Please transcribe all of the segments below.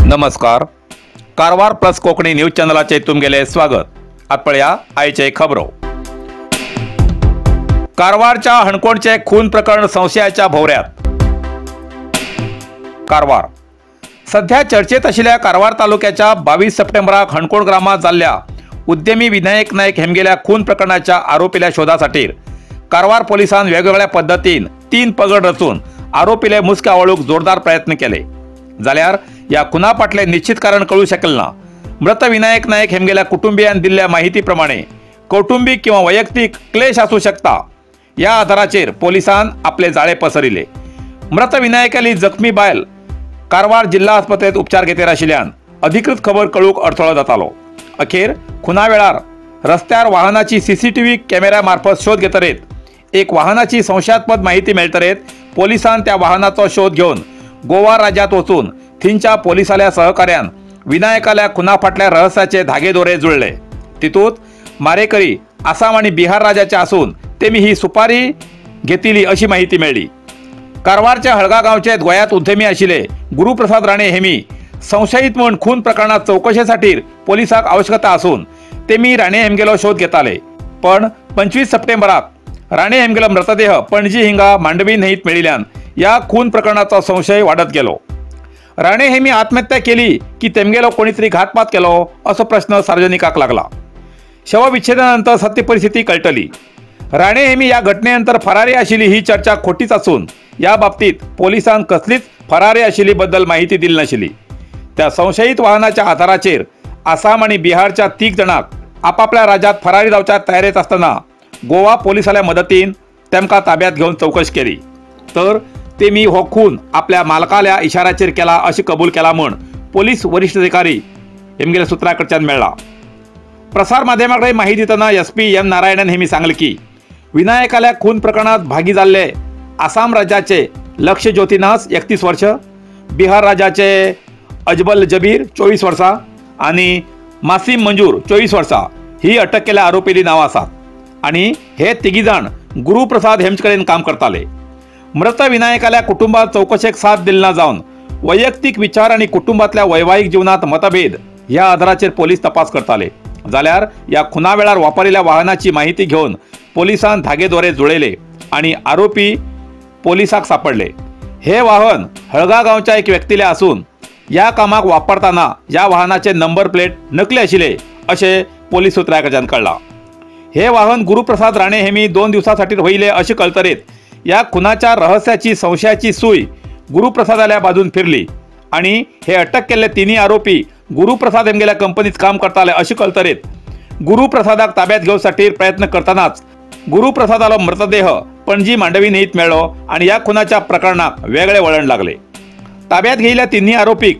नमस्कार, Karwar plus Konkani news चॅनलाचे तुमगेले स्वागत। आत पळया आयचे खबरो। कारवारच्या हणकोणचे खून प्रकरण संशयाच्या भोवऱ्यात। कारवार सध्या चर्चेत आशिल्ल्या कारवार तालुक्याच्या 22 सप्टेंबराक हणकोण ग्रामात जाल्ल्या उद्यमी विनायक नायक हेमगेल्या खून प्रकरणाच्या आरोपील्या शोधासाठी कारवार पोलिसांनी वेगवेगळ्या पद्धतीन 3 पगड रचून आरोपीले मुस्के आवळूक जोरदार प्रयत्न केले। जाल्यार या खुना फाटले निश्चित कारण कळू शकले ना। मृत विनायक नायक हेमगेल्या कुटुंबियान दिल्ल्या माहिती प्रमाणे कौटुंबिक किंवा वैयक्तिक क्लेश आसूं शकता या आधाराचेर पोलिसान आपले जाळे पसरिले। मृत विनायकाली जखमी बायल कारवार जिल्हा आस्पत्रेत उपचार घेतेर आशिल्ल्यान अधिकृत खबर कळूंक अडथळो जातालो। अखेर खुना वेळार रस्त्यार वाहनाची सीसीटीव्ही कॅमेऱ्या मार्फत शोध घेतरेत एक वाहनाची संशयात्मक माहिती मेळटरेत पोलिसान त्या वाहनाचो शोध घेवन गोवा राज्यात वचून थंयच्या पोलिसाल्या सहकार्यान विनायकाल्या खुना फाटल्या रहस्याचे धागेदोरे जुळले। तितूत मारेकरी आसाम आणि बिहार राज्याचे आसून तेमी ही सुपारी घेतली अशी माहिती मेळ्ळी। कारवारच्या हळगा गांवचे गोव्यात उद्यमी आशिल्ले गुरुप्रसाद राणे हेमी संशयित म्हूण खून प्रकरणात चौकशेसाठी पोलिसांक आवश्यकता आसून तेमी राणे हेमगेलो शोध घेताले। पण 25 सप्टेंबराक राणे हेमगेलो मृतदेह पणजी हिंगा मांडवी न्हंयेत मेळिल्ल्यान या खून प्रकरणाचो संशय वाडत गेलो। राणे हेमी आत्महत्या केली की तेमगेलो कोणी तरी घातपात केलो असो प्रश्न सार्वजनिकाक लागला। शवविच्छेदनानंतर सत्य परिस्थिती कळटली। राणे हेमी या घटनेनंतर फरारी आशिल्ली ही चर्चा खोटीच आसून या बाबतीत पोलिसान कसलीच फरारी आशिल्ली बद्दल माहिती दिली नाशिल्ली। त्या संशयित वाहनाच्या आधाराचेर आसाम आणि बिहारच्या 3 जाणांक आपापल्या राज्यात फरारी जावच्या तयारेत आसतना गोवा पोलिसाल्या मदतीन तेमकां ताब्यात घेवन चौकशी केली। तर तेमी हो खून आपल्या मालकाल्या इशाराचेर केला अशी कबूल केला म्हूण पोलीस वरिष्ठ अधिकारी हेमगेल्या सूत्रा कडच्यान मेळ्ळा। प्रसार माध्यमां कडेन माहिती दितना SP M Narayanan हेमी सांगले की विनायकाल्या खून प्रकरणात भागी जाल्ले आसाम राज्याचे लक्ष्य ज्योतिनास 31 वर्ष, बिहार राज्याचे अजबल जबीर 24 वर्सां आनी मासीम मंजूर 24 वर्सां ही अटक केल्ल्या आरोपीली नांवां आसात आनी हे तिगी जाण गुरुप्रसाद हेमचे कडेन काम करताले। मृत विनायकाल्या कुटुंबात चौकशेक साथ दिली ना जावन वैयक्तिक विचार आणि कुटुंबातल्या वैवाहिक जीवनात मतभेद ह्या आधाराचेर पोलीस तपास करताले। जाल्यार या खुना वेळार वापरिल्ल्या वाहनाची माहिती घेवन पोलिसान धागेदोरे जुळयले आणि आरोपी पोलिसाक सापडले। हे वाहन हळगा गांवच्या एक व्यक्तीले आसून या कामाक वापरताना या वाहनाचे नंबर प्लेट नकली आशिल्ले अशें पोलीस सूत्रां कडच्यान कळ्ळां। हे वाहन गुरुप्रसाद राणे हेमी 2 दिवसासाठी व्हयले अशें कळतरेत या खुनाच्या रहस्याची संशयाची सूय गुरुप्रसादाल्या बाजून फिरली आणि हे अटक केल्ले 3 आरोपी गुरुप्रसाद हेमगेल्या कंपनीत काम करताले अशें कळतरेत गुरुप्रसादाक ताब्यात घेवसाठी प्रयत्न करतानाच गुरुप्रसादालो मृतदेह पणजी मांडवी न्हंयेत मेळ्ळो आणि या खुनाच्या प्रकरणाक वेगळे वळण लागले। ताब्यात घेयिल्ल्या 3 आरोपीक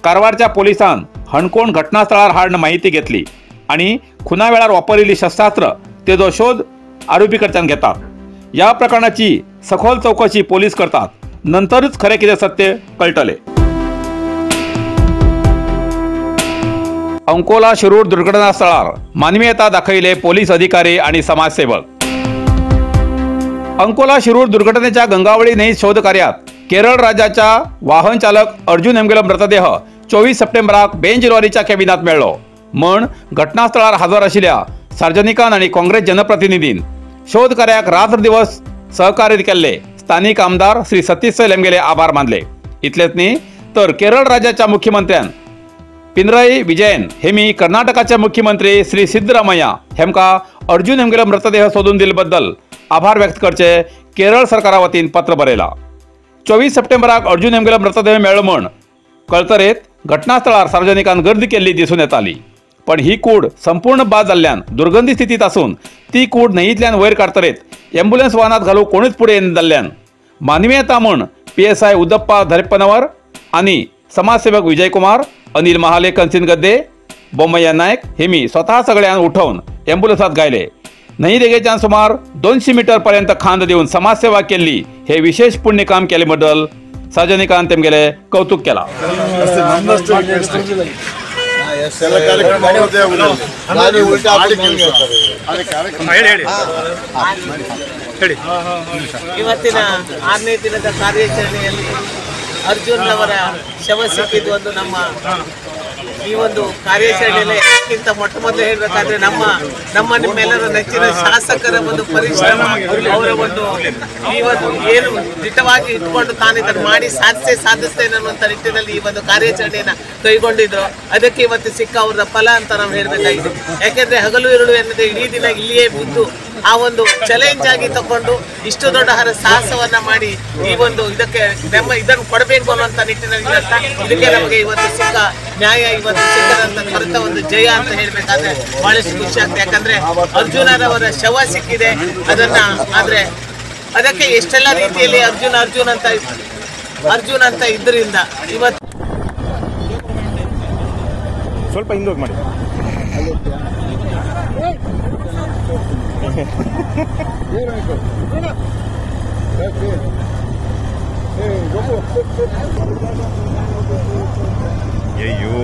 कारवारच्या पोलिसान हणकोण घटनास्थळार हाडून माहिती घेतली आणि खुना वेळार वापरिल्ली शस्त्रास्त्र तेजो शोध आरोपी कडच्यान घेतात। या प्रकरणाची सखोल चौकशी पोलीस करतात, नंतरच खरे कितें सत्य कळटले। अंकोला शिरूर दुर्घटना स्थळार मानवीयता दाखयले पोलीस अधिकारी आणि समाजसेवक। अंकोला शिरूर दुर्घटनेच्या गंगावळी न्हंयेत शोध कार्यात केरळ राज्याच्या वाहन चालक अर्जुन हेमगेलो मृतदेह 24 सप्टेंबराक बेंज लॉरीच्या कॅबिनात मेळ्ळो म्हण घटनास्थळार हजर आशिल्ल्या सार्वजनिकान आणि काँग्रेस जनप्रतिनिधीन शोध कार्याक रात्र दिवस सहकार्य केल्ले स्थानिक आमदार श्री सतीश सैल हेमगेले आभार मानले। इतलेच न्ही तर केरळ राज्याच्या मुख्यमंत्र्यान पिनराई विजयन हेमी कर्नाटकाचे मुख्यमंत्री श्री सिद्धरामय्या हेमका अर्जुन हेमगेलो मृतदेह सोदून दिल्ले आभार व्यक्त करचे केरळ सरकारा वतीन पत्र बरयला। 24 सप्टेंबराक अर्जुन हेमगेलो मृतदेह मेळ्ळो म्हूण कळतरेत घटनास्थळार सार्वजनिकान गर्दी केल्ली दिसून येताली। पण ही कूड संपूर्ण बाद जाल्ल्यान दुर्गंधी स्थितीत आसून ती कूड न्हंयेंतल्यान वयर काडटरेत एम्ब्युलन्स वाहनात घालूंक कोणूच फुडें येना जाल्ल्यान मानवीयता म्हूण PSI Uddappa धरेप्पनवर आनी समाजसेवक विजय कुमार, अनिल महाले, कंसिन गद्दे, बोमय्या नायक हेमी स्वतः सगळ्यांक उठोवन एम्ब्युलन्सात गायले। न्हंय देगेच्यान सुमार 200 मीटर पर्यंत खांद दिवन समाजसेवा केल्ली हे विशेष पुण्य काम केले बद्दल सार्वजनिकान तेमगेले कौतुक केला. ಇವತ್ತಿನ 6ನೇ ದಿನದ ಕಾರ್ಯಾಚರಣೆಯಲ್ಲಿ ಅರ್ಜುನ್ ರವರ ಶವ ಸಿಕ್ಕಿದ್ದು ಒಂದು ನಮ್ಮ ಈ ಒಂದು ಕಾರ್ಯಾಚರಣೆಯಲ್ಲಿ ಕ್ಕಿಂತ ಮೊಟ್ಟ ಮೊದಲು ಹೇಳಬೇಕಾದ್ರೆ ನಮ್ಮ ನಮ್ಮ ನಿಮ್ಮೆಲ್ಲರ ನೆಚ್ಚಿನ ಶಾಸಕರ ಒಂದು ಪರಿಶ್ರಮ, ಅವರ ಒಂದು ಈ ಒಂದು ಏನು ದಿಟ್ಟವಾಗಿ ಇಟ್ಕೊಂಡು ತಾನು ಇದನ್ನು ಮಾಡಿ ಸಾಧಿಸ್ತೇನೆ ಅನ್ನುವಂಥ ನಿಟ್ಟಿನಲ್ಲಿ ಈ ಒಂದು ಕಾರ್ಯಾಚರಣೆಯನ್ನು ಕೈಗೊಂಡಿದ್ರು. ಅದಕ್ಕೆ ಇವತ್ತು ಸಿಕ್ಕ ಅವರ ಫಲ ಅಂತ ನಾವು ಹೇಳಬೇಕಾಗಿದೆ. ಯಾಕೆಂದರೆ ಹಗಲು ಇರುಳು ಎನ್ನದೆ ಇಡೀ ದಿನ ಇಲ್ಲಿಯೇ ಬಿದ್ದು ಆ ಒಂದು ಚಾಲೆಂಜ್ ಆಗಿ ತಗೊಂಡು ಇಷ್ಟು ದೊಡ್ಡ ಹರ ಸಾಹಸವನ್ನ ಮಾಡಿ ಈ ಒಂದು ಇದಕ್ಕೆ ನಮ್ಮ ಇದನ್ನು ಕೊಡಬೇಕು ಅನ್ನುವಂಥ ನಿಟ್ಟಿನಲ್ಲಿ ಇದಕ್ಕೆ ನಮಗೆ ಇವತ್ತು ಸಿಕ್ಕ ನ್ಯಾಯ, ಇವತ್ತು ಸಿಕ್ಕದಂತ ಕರೆತ ಒಂದು ಜಯ ಅಂತ ಹೇಳಬೇಕಾದ್ರೆ ಬಹಳಷ್ಟು ಖುಷಿ ಆಗ್ತದೆ. ಯಾಕಂದ್ರೆ ಅರ್ಜುನರವರ ಶವ ಸಿಕ್ಕಿದೆ, ಅದನ್ನ ಆದ್ರೆ ಅದಕ್ಕೆ ಎಷ್ಟೆಲ್ಲ ರೀತಿಯಲ್ಲಿ ಅರ್ಜುನ್ ಅರ್ಜುನ್ ಅಂತ ಅರ್ಜುನ್ ಅಂತ ಇದ್ರಿಂದ ಇವತ್ತು ಸ್ವಲ್ಪ ಹಿಂದೋಗಿ ಮಾಡಿ. ಅಯ್ಯೋ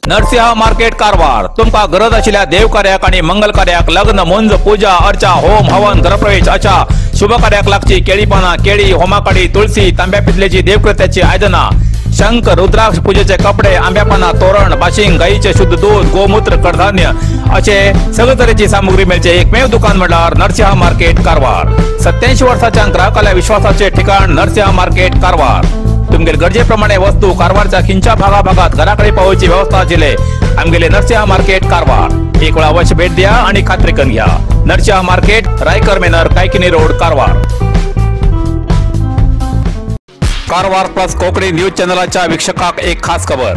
नरसिंह मार्केट कारवार तुमका गरज आशिल्ल्या देवकार्याक आनी मंगल कार्याक लग्न, मुंज, पूजा अर्चा, होम हवन, गृहप्रवेश अशा शुभ कार्याक लागची केळी पानां, केळी, होमाकाडी, तुळसी, तांब्या पितलेची देवकृत्याची आयदनां, शंख, रुद्राक्ष, पूजेचे कपडे, आंब्या पानां, तोरण, बाशिंग, गायीचे शुद्ध दूध, गोमूत्र, कडधान्य अशे सगळे तरेची सामुग्री मेळचे एकमेव दुकान म्हळ्यार नरसिंह मार्केट कारवार. 87 वर्साच्या ग्राहकाल्या विश्वासाचे ठिकाण नरसिंह मार्केट कारवार. तुमगेल गरजेप्रमाणे वस्तू कारवारच्या खिंच्या भागाभागात घराकडे पावोवची व्यवस्था आशिल्ले आमगेले नरसिंह मार्केट कारवार. एक वेळा अवश्य भेट द्या आणि खात्री करून घ्या. Narasimha market, Raikar manor, Kaikini road, Karwar. Karwar plus Konkani news चॅनलाच्या वीक्षकाक एक खास खबर.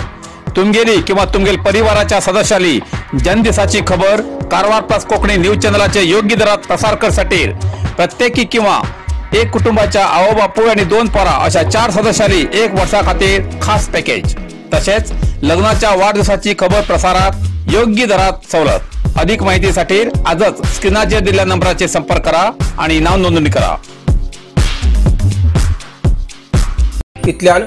तुमगेली किंवा तुमगेल परिवाराच्या सदस्याली जन्मदिसाची खबर कारवार प्लस कोकणी न्यूज चॅनलाचे योग्य दरात प्रसार करसाठी प्रत्येकी किंवा एक कुटुंबाच्या आवो बापूय आणि 2 पोरा अशा 4 सदस्यांनी 1 वर्षा खातीर खास पॅकेज. तसेच लग्नाच्या वाढदिवसाची खबर प्रसारात योग्य दरात सवलत. अधिक माहितीसाठी आजच स्क्रीनाचेर दिलेल्या नंबराचे संपर्क करा आणि नाव नोंदणी करा. इतल्यान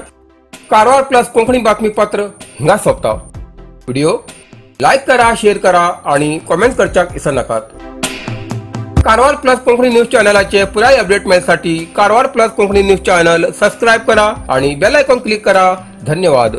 कारवार प्लस कोंकणी बातमीपत्र हिंगा सोंपता. व्हिडिओ लायक करा, शेअर करा आणि कॉमेंट करच्याक विसरनाकात. कारवार प्लस कोंकणी न्यूज चॅनलाचे पुराय update मेळसाठी Karwar plus Konkani news channel subscribe करा आणि बेल आयकॉन क्लिक करा. धन्यवाद.